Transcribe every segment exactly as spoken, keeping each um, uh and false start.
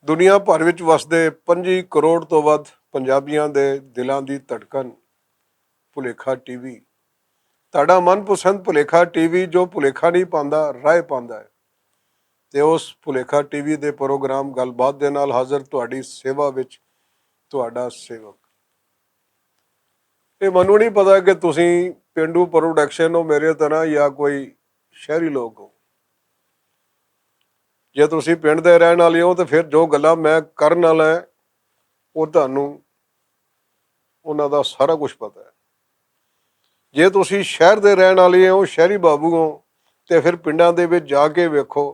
دنیا بھر وچ وسدے پنجی کروڑ توں ودھ پنجابیاں دے دلاں دی تڑکن، پلیکھا ٹی وی۔ تہاڈا من پسند پلیکھا ٹی وی جو پلیکھا نہیں پاندا، رائے پاندا ہے۔ تے اس پلیکھا ٹی وی دے پروگرام گل بات دے نال حاضر تہاڈی سیوا وچ تہاڈا سیوک۔ اے مینوں نہیں پتا کہ تسی پینڈو پروڈکشن ہو میرے طرح یا کوئی شہری لوگ ہو۔ جے تسی پنڈ دے رہن والے ہو تے پھر جو گلاں میں کرن والا ہے، او تہانوں انہاں دا سارا کچھ پتا ہے۔ جے تسی شہر دے رہن والے ہو، شہری بابو ہو، تے پھر پنڈاں دے وچ جا کے ویکھو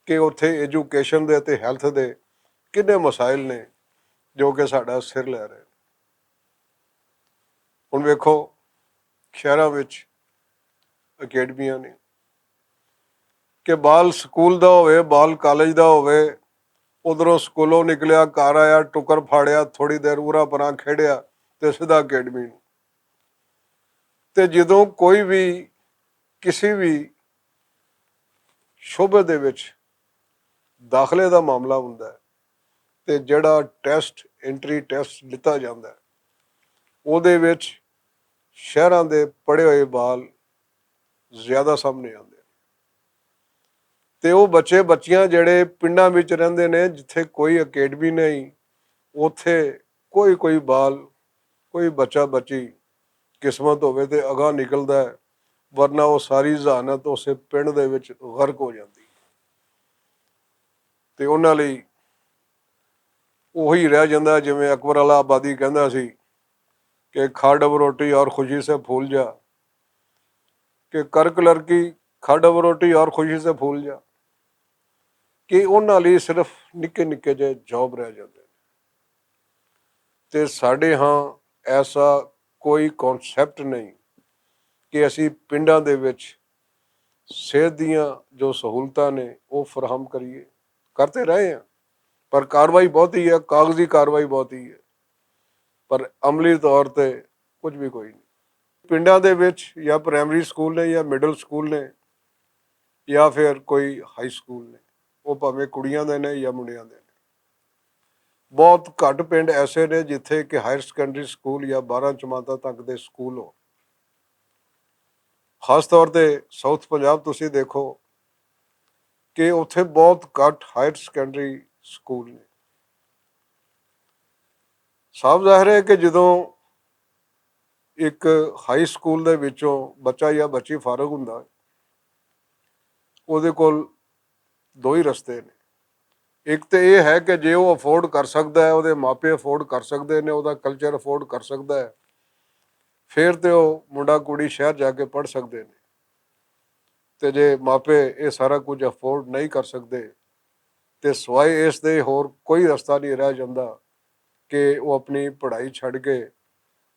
کہ اتھے ایجوکیشن دے تے ہیلتھ دے کنے مسائل نے جو کہ ساڈا سر لے رہے ہیں۔ ہن ویکھو، شہراں وچ اکیڈمیاں نے کہ بال سکول دا ہووے، بال کالج دا ہووے، ادھروں سکولوں نکلیا، گھر آیا، ٹکر پھاڑیا، تھوڑی دیر اورا پراں کھیڈیا تے سیدھا اکیڈمی نوں۔ تے جدوں کوئی وی کسی وی شعبے دے وچ داخلے دا معاملہ ہوندا ہے تے جڑا ٹیسٹ، انٹری ٹیسٹ لتا جاندا ہے، او دے وچ شہراں دے پڑھے ہوئے بال زیادہ سامنے آندے نے۔ تے او بچے بچیاں جڑے پنڈاں وچ رہندے نے، جتھے کوئی اکیڈمی نہیں، اوتھے کوئی کوئی بال، کوئی بچہ بچی قسمت ہووے تے اگاں نکلدا ہے، ورنہ او ساری ذہانت اسے پنڈ دے وچ غرق ہو جاندی ہے۔ تے انہاں لئی اوہی رہ جاندا ہے، جویں اکبر والا آبادی کہندا سی کہ "کھا ڈبو روٹی اور خوشی سے پھول جا"، کہ "کر کلرکی، کھا ڈبو روٹی اور خوشی سے پھول جا"، کہ انہاں لئی صرف نکے نکے جے جاب رہ جاندے نے۔ تے ساڈے ہاں ایسا کوئی کانسیپٹ نہیں کہ اسی پنڈاں دے وچ صحت دیاں جو سہولتاں نے، او فراہم کریے۔ کرتے رہے ہیں، پر کاروائی بہت ہی ہے، کاغذی کاروائی بہت ہی ہے، پر عملی طور تے کچھ بھی کوئی نہیں۔ پنڈاں دے وچ یا پرائمری سکول نے، یا مڈل سکول نے، یا پھر کوئی ہائی سکول نے، وہ بھاویں کڑیاں دے نے یا منڈیاں دے نے۔ بہت گھٹ پنڈ ایسے نے جتھے کہ ہائر سیکنڈری سکول یا بارہ جماعتاں تک دے سکول ہو۔ خاص طور تے ساؤتھ پنجاب تسی دیکھو کہ اتھے بہت گھٹ ہائر سیکنڈری سکول نے۔ صاف ظاہر ہے کہ جدوں ایک ہائی سکول دے وچوں بچہ یا بچی فارغ ہوندا ہے، اودے کول دو ہی رستے نے۔ ایک تے ایہہ ہے کہ جے او افورڈ کر سکدا ہے، اودے ماپے افورڈ کر سکدے نے، اودا کلچر افورڈ کر سکدا ہے، فیر تے او منڈا کڑی شہر جا کے پڑھ سکدے نے۔ تے جے ماپے ایہہ سارا کچھ افورڈ نہیں کر سکدے، تے سوائے اس دے ہور کوئی رستہ نہیں رہ جاندا کہ او اپنی پڑھائی چھڈ کے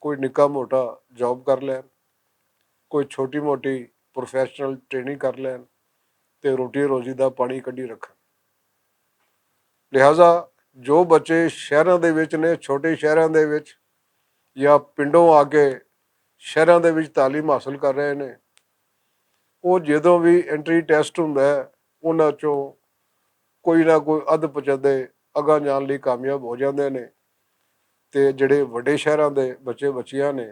کوئی نکا موٹا جاب کر لین، کوئی چھوٹی موٹی پروفیشنل ٹریننگ کر لین، تے روٹی روزی دا پانی کڈی رکھن۔ لہذا جو بچے شہراں دے وچ نے، چھوٹے شہراں دے وچ یا پنڈوں آ کے شہراں دے وچ تعلیم حاصل کر رہے نے، او جدوں وی انٹری ٹیسٹ ہوندا ہے، انہاں چوں کوئی نہ کوئی ادھ پچدے اگاں جان لئی کامیاب ہو جاندے نے۔ تے جڑے وڈے شہراں دے بچے بچیاں نے،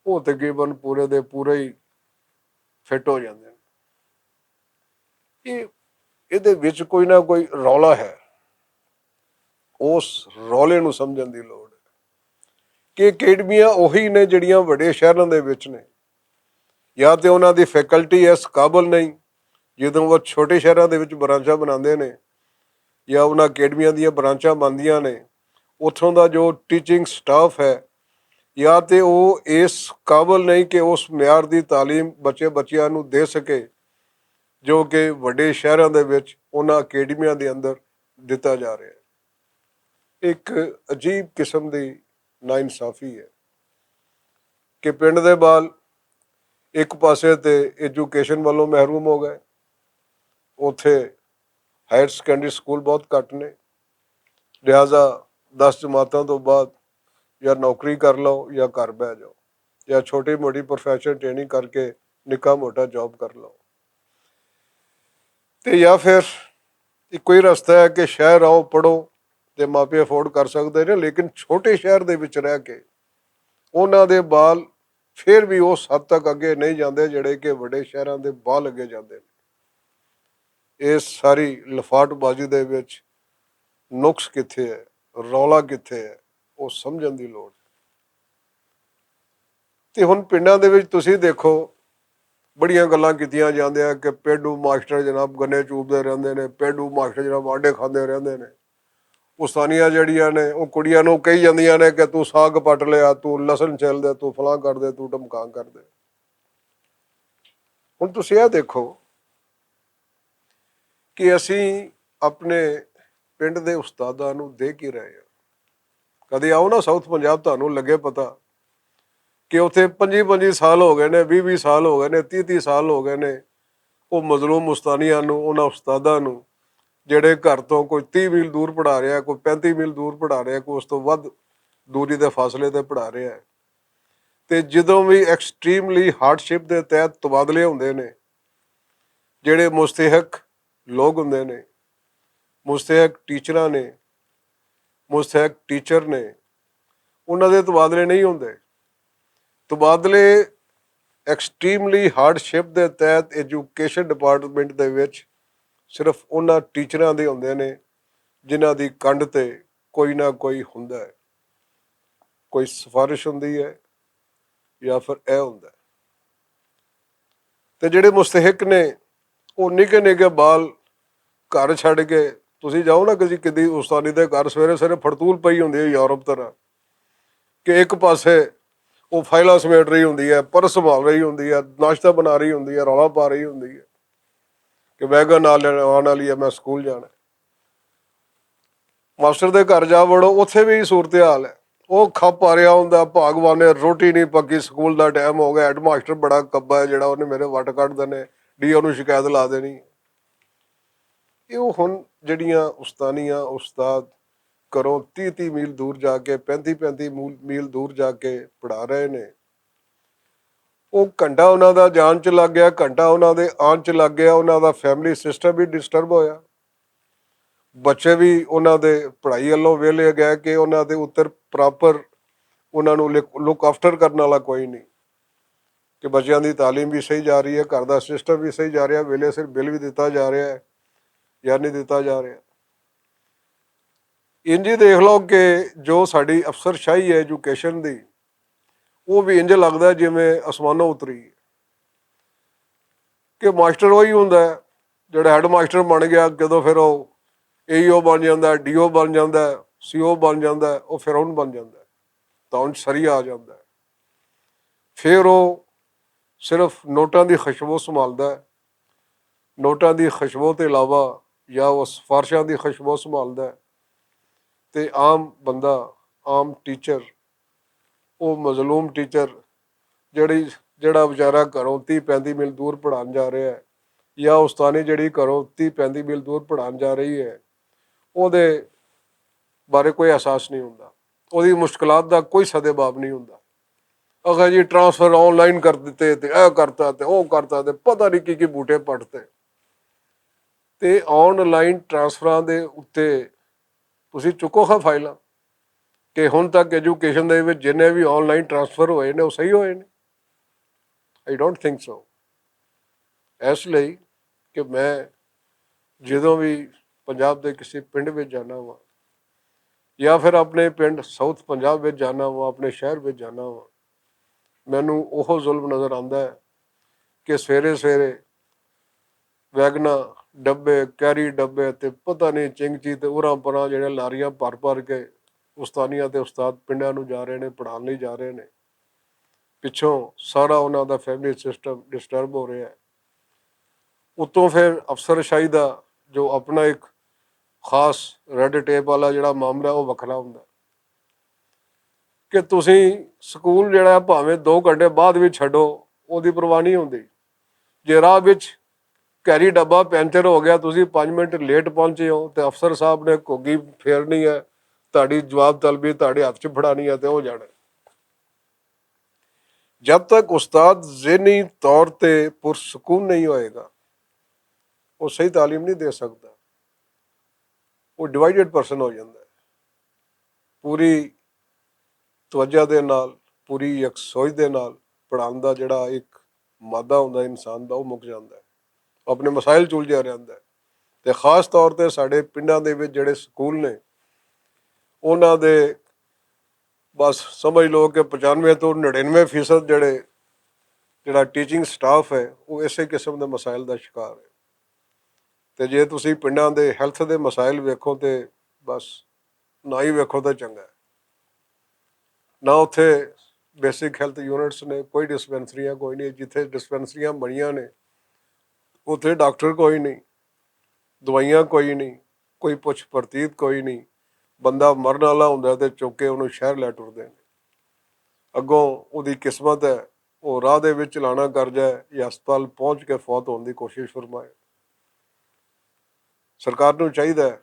او تقریباً پورے دے پورے ہی فٹ ہو جاندے نے۔ ایہہ ایہدے وچ کوئی نہ کوئی رولا ہے۔ اس رولے نوں سمجھن دی لوڑ ہے کہ اکیڈمیاں اوہی نے جڑیاں وڈے شہراں دے وچ نے، یا تے انہاں دی فیکلٹی اس قابل نہیں، جدوں وہ چھوٹے شہراں دے وچ برانچاں بناندے نے یا انہاں اکیڈمیاں دیاں برانچاں بندیاں نے، اتھوں دا جو ٹیچنگ سٹاف ہے، یا تے او اس قابل نہیں کہ اس معیار دی تعلیم بچے بچیاں نوں دے سکے جو کہ وڈے شہراں دے وچ انہاں اکیڈمیاں دے اندر دتا جا رہا ہے۔ ایک عجیب قسم دی ناانصافی ہے کہ پنڈ دے بال ایک پاسے تے ایجوکیشن والوں محروم ہو گئے، اوتھے ہائر سیکنڈری سکول بہت گھٹ نے، لہذا دس جماعتاں تو بعد یا نوکری کر لو یا گھر بہ جاؤ، یا چھوٹی موٹی پروفیشنل ٹریننگ کر کے نکا موٹا جاب کر لو۔ تے یا پھر اکو ہی رستہ ہے کہ شہر آؤ، پڑھو، تے ماپے افورڈ کر سکدے نے، لیکن چھوٹے شہر دے وچ رہ کے انہاں دے بال فیر وی اس حد تک اگے نہیں جاندے جڑے کہ وڈے شہراں دے بال اگے جاندے نے۔ اس ساری لفاٹ بازی دے وچ نقص کتھے ہے، رولا کتھے ہے، او سمجھن دی لوڑ۔ تے ہن پنڈاں دے وچ تسی دیکھو، بڑیاں گلاں کیتیاں جاندیاں کہ پیڈو ماسٹر جناب گنے چوبدے رہندے نے، پیڈو ماسٹر جناب آنڈے کھاندے رہندے نے۔ استانیاں جڑیاں نے او کڑیاں نوں کہی جاندیاں نے کہ توں ساگ پٹ لیا، توں لسن چھل دے، توں فلاں کر دے، توں ڈھمکاں کر دے۔ ہن تسی اے دیکھو کہ اسی اپنے پنڈ دے استاداں نوں دیکھ ہی رہے ہاں۔ کدی آؤ نا ساؤتھ پنجاب، تہانوں لگے پتا کہ اتھے پنجی پنجی سال ہو گئے نے، ویہہ ویہہ سال ہو گئے نے، تیہہ تیہہ سال ہو گئے نے، او مظلوم استانیاں نوں، انہاں استاداں نوں جڑے گھر توں کوئی تیہہ میل دور پڑھا رہیا ہے، کوئی پینتی میل دور پڑھا رہیا ہے، کوئی اس توں ودھ دوری دے فاصلے تے پڑھا رہیا ہے۔ تے جدوں وی ایکسٹریملی ہارڈشپ دے تحت تبادلے ہوندے نے، جڑے مستحق لوگ ہوندے نے، مستحق ٹیچراں نے، مستحق ٹیچر نے، انہاں دے تبادلے نہیں ہوندے۔ تبادلے ایکسٹریملی ہارڈشپ دے تحت ایجوکیشن ڈپارٹمنٹ دے وچ صرف انہاں ٹیچراں دے ہوندے نے جنہاں دی کنڈ تے کوئی نہ کوئی ہوندا ہے، کوئی سفارش ہوندی ہے یا پھر اے ہوندا ہے۔ تے جڑے مستحق نے، او نکے نکے بال گھر چھڈ کے، تسی جاؤ نا کسی کدی استانی دے گھر، سویرے سویرے پھڑتول پئی ہوندی ہے یورپ طرح، کہ ایک پاسے او فائلاں سمیٹ رہی ہوندی ہے، پرس سنبھال رہی ہوندی ہے، ناشتہ بنا رہی ہوندی ہے، رولا پا رہی ہوندی ہے کہ ویگن آن والی ہے، میں سکول جانا ہے۔ ماسٹر دے گھر جا وڑو، اوتھے وی صورتحال ہے۔ او کھپ آ رہیا ہوندا، بھاگوانے روٹی نہیں پکی، سکول دا ٹائم ہو گیا، ہیڈ ماسٹر بڑا کبا ہے جڑا اونے میرے وٹ کڈ دینے، ڈی او نوں شکایت لا دینی۔ ایہہ ہن جڑیاں استانیاں استاد گھروں تیہہ تیہہ میل دور جا کے، پینتی پینتی میل دور جا کے پڑھا رہے نے، او گھنٹہ انہاں دا جان چ لگ گیا، گھنٹہ انہاں دے آن چ لگ گیا، انہاں دا فیملی سسٹم وی ڈسٹرب ہویا۔ بچے وی انہاں دے پڑھائی والوں ویلے گئے کہ انہاں دے اتر پراپر انہاں نوں لک آفٹر کرن والا کوئی نہیں، کہ بچیاں دی تعلیم وی صحیح جا رہی ہے، گھر دا سسٹم وی صحیح جا رہیا، ویلے سر بل وی دتا جا رہیا ہے یا نہیں دتا جا رہیا۔ انجی دیکھ لو کہ جو ساڈی افسر شاہی ہے ایجوکیشن دی، وہ بھی انج لگدا ہے جویں آسمانوں اتری ہے۔ کہ ماسٹر وہی ہوندا ہے جڑا ہیڈ ماسٹر بن گیا، جدوں پھر او اے ای او بن جاندا ہے، ڈی او بن جاندا ہے، سی او بن جاندا ہے، او فرعون بن جاندا ہے، تاں انج سری آ جاندا ہے۔ پھر او صرف نوٹاں دی خوشبو سنبھالدا ہے، نوٹاں دی خوشبو تے علاوہ یا او سفارشاں دی خوشبو سنبھالدا ہے۔ تے عام بندہ، عام ٹیچر، او مظلوم ٹیچر جڑی، جڑا بیچارہ گھروں تیہہ پینتی میل دور پڑھان جا رہیا ہے، یا استانی جڑی گھروں تیہہ پینتی میل دور پڑھان جا رہی ہے، او دے بارے کوئی احساس نہیں ہوندا، او دی مشکلات دا کوئی سدے باب نہیں ہوندا۔ اگر جی ٹرانسفر آن لائن کر دتے تے اے کرتا تے او کرتا تے پتہ نہیں کی کی بوٹے پٹتے۔ تے آن لائن ٹرانسفراں دے اُتے تسی چکو ہا فائلاں کہ ہن تک ایجوکیشن دے وچ جنہیں وی آن لائن ٹرانسفر ہوئے نے، او صحیح ہوئے نے؟ I don't think so. S لئی کہ میں جدوں وی پنجاب دے کسی پنڈ وچ جانا واں یا پھر اپنے پنڈ ساؤتھ پنجاب وچ جانا واں، اپنے شہر وچ جانا واں، مینوں اوہو ظلم نظر آندا ہے کہ سویرے سویرے ویگناں، ڈبے، کیری ڈبے تے پتہ نہیں چنگچی تے اراں پراں جڑے لاریاں بھر بھر کے استانیاں تے استاد پنڈاں نوں جا رہے نے، پڑھان لئی جا رہے نے۔ پچھوں سارا انہاں دا فیملی سسٹم ڈسٹرب ہو رہیا ہے۔ اتوں پھر افسر شاہی دا جو اپنا ایک خاص ریڈ ٹیپ والا جڑا معاملہ ہے وہ وکھرا ہوندا ہے کہ تسی سکول جڑا ہے بھاویں دو گھنٹے بعد وچ چھڈو، اوہدی پرواہ نہیں ہوندی۔ جے راہ وچ کیری ڈبا پینچر ہو گیا، تسی پنج منٹ لیٹ پہنچے ہو تے افسر صاحب نے گھوگی پھیرنی ہے، تہاڈی جواب طلبی تہاڈے ہتھ چ پھڑانی ہے تے ہو جانا ہے۔ جب تک استاد ذہنی طور تے پرسکون نہیں ہوئے گا، وہ صحیح تعلیم نہیں دے سکتا۔ وہ ڈیوائیڈڈ پرسن ہو جاتا ہے۔ پوری توجہ دے نال، پوری یکسوئی دے نال پڑھاؤن دا جڑا ایک مادہ ہوندا ہے انسان دا، او مک جاندا ہے، او اپنے مسائل چ الجھیا رہندا ہے۔ تے خاص طور تے ساڈے پنڈاں دے وچ جڑے سکول نے، انہاں دے بس سمجھ لو کہ پچانوے تو نڑینوے فیصد جڑے جڑا ٹیچنگ سٹاف ہے، وہ اسے قسم دے مسائل دا شکار ہے۔ تے جے تسی پنڈاں دے ہیلتھ دے مسائل ویکھو تے بس نہ ہی ویکھو تے چنگا ہے۔ نہ اتھے بیسک ہیلتھ یونٹس نے، کوئی ڈسپنسریاں کوئی نہیں۔ جتھے ڈسپنسریاں بنیاں نے، اتھے ڈاکٹر کوئی نہیں، دوائیاں کوئی نہیں، کوئی پچھ پرتیت کوئی نہیں۔ بندہ مرن والا ہوندا ہے تے چوکے انہوں شہر لے ٹردے نے۔ اگوں اودی قسمت ہے، وہ راہ دے وچ چلانا کر جائے یا ہسپتال پہنچ کے فوت ہون دی کوشش فرمائے۔ سرکار نوں چاہیدا ہے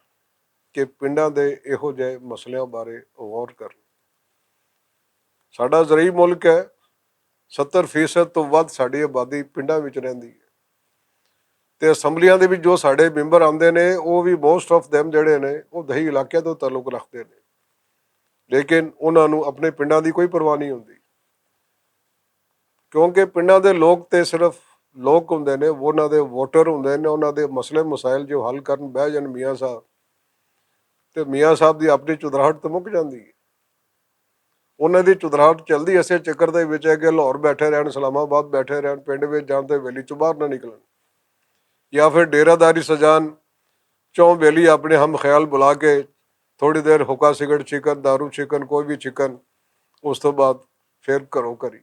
کہ پنڈاں دے ایہو جہے مسئلیاں بارے غور کرن۔ ساڈا زرعی ملک ہے، ستر فیصد تو ودھ ساڈی آبادی پنڈاں وچ رہندی ہے۔ تے اسمبلیاں دے وچ جو ساڈے ممبر آندے نے، او وی موسٹ آف دیم جڑے نے، او دیہی علاقے تو تعلق رکھدے نے، لیکن انہاں نوں اپنے پنڈاں دی کوئی پرواہ نہیں ہوندی۔ کیونکہ پنڈاں دے لوگ تے صرف لوگ ہوندے نے، وہ انہاں دے ووٹر ہوندے نے، انہاں دے مسئلے مسائل جو حل کرن بہ جان میاں صاحب، تے میاں صاحب دی اپنی چدراہٹ تے مک جاندی ہے۔ انہاں دی چدراہٹ چلدی اسے چکر دے وچ ہے کہ لاہور بیٹھے رہن، اسلام آباد بیٹھے رہن، پنڈ وچ جان تے ویلی چوں باہر نہ نکلن، یا پھر ڈیرہ داری سجان چوں ویلی اپنے ہم خیال بلا کے تھوڑی دیر حکا سگریٹ چھکن، دارو چھکن، کوئی بھی چھکن، اس تو بعد پھر گھروں گھری۔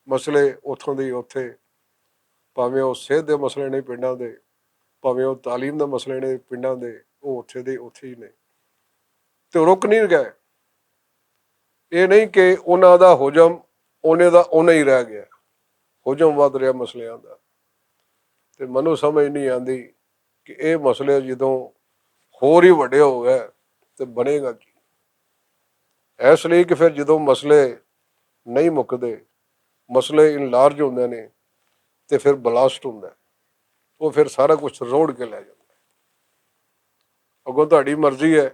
مسئلے اتھوں دے ہی اتھے، پاویں او صحت دے مسئلے نے پنڈاں دے، پاویں او تعلیم دے مسئلے نے پنڈاں دے، او اتھے دے اتھے ہی نے۔ تے رک نہیں گئے۔ اے نہیں کہ انہاں دا حجم اونے دا اونا ہی رہ گیا، حجم ود رہیا مسئلیاں دا۔ تے مینوں سمجھ نہیں آندی کہ اے مسئلے جدوں ہور ہی وڈے ہو گئے تے بنے گا کی؟ اس لئی کہ پھر جدوں مسئلے نہیں مکدے، مسئلے انلارج ہوندے نے، تے پھر بلاسٹ ہوندا ہے، وہ پھر سارا کچھ روڑ کے لے جاندا ہے۔ اگوں تہاڈی مرضی ہے،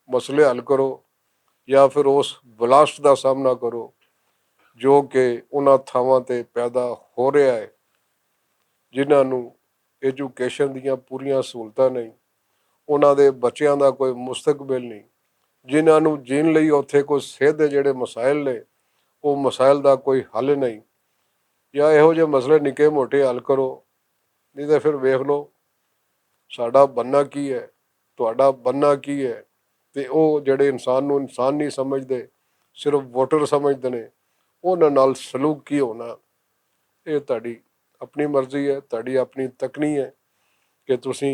مسئلے حل کرو یا پھر اس بلاسٹ دا سامنا کرو جو کہ انہاں تھاواں تے پیدا ہو رہا ہے، جنہاں نوں ایجوکیشن دیاں پوریاں سہولتاں نہیں، انہاں دے بچیاں دا کوئی مستقبل نہیں، جنہاں نوں جین لئی اتھے کوئی صحت دے جڑے مسائل نے، او مسائل دا کوئی حل نہیں، یا ایہو جے مسئلے نکے موٹے حل کرو۔ نہیں تے پھر ویکھ لو، ساڈا بننا کی ہے، تہاڈا بننا کی ہے؟ تے او جڑے انسان نوں انسان نہیں سمجھدے، صرف ووٹر سمجھدے نے، انہاں نال سلوک کی ہونا؟ اے تہاڈی اپنی مرضی ہے، تہاڈی اپنی تکنی ہے کہ تسی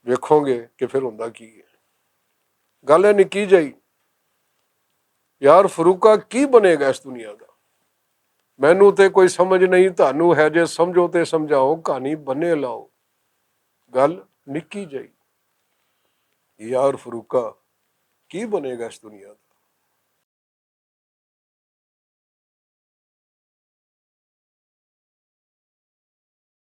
ویکھو گے کہ پھر ہوندا کی ہے۔ گل ہے نکی جائی، یار فروقہ کی بنے گا اس دنیا دا؟ مینوں تے کوئی سمجھ نہیں، تانوں ہے جے سمجھو تے سمجھاؤ، کہانی بنے لاؤ۔ گل نکی جائی، یار فروقہ کی بنے گا اس دنیا دا؟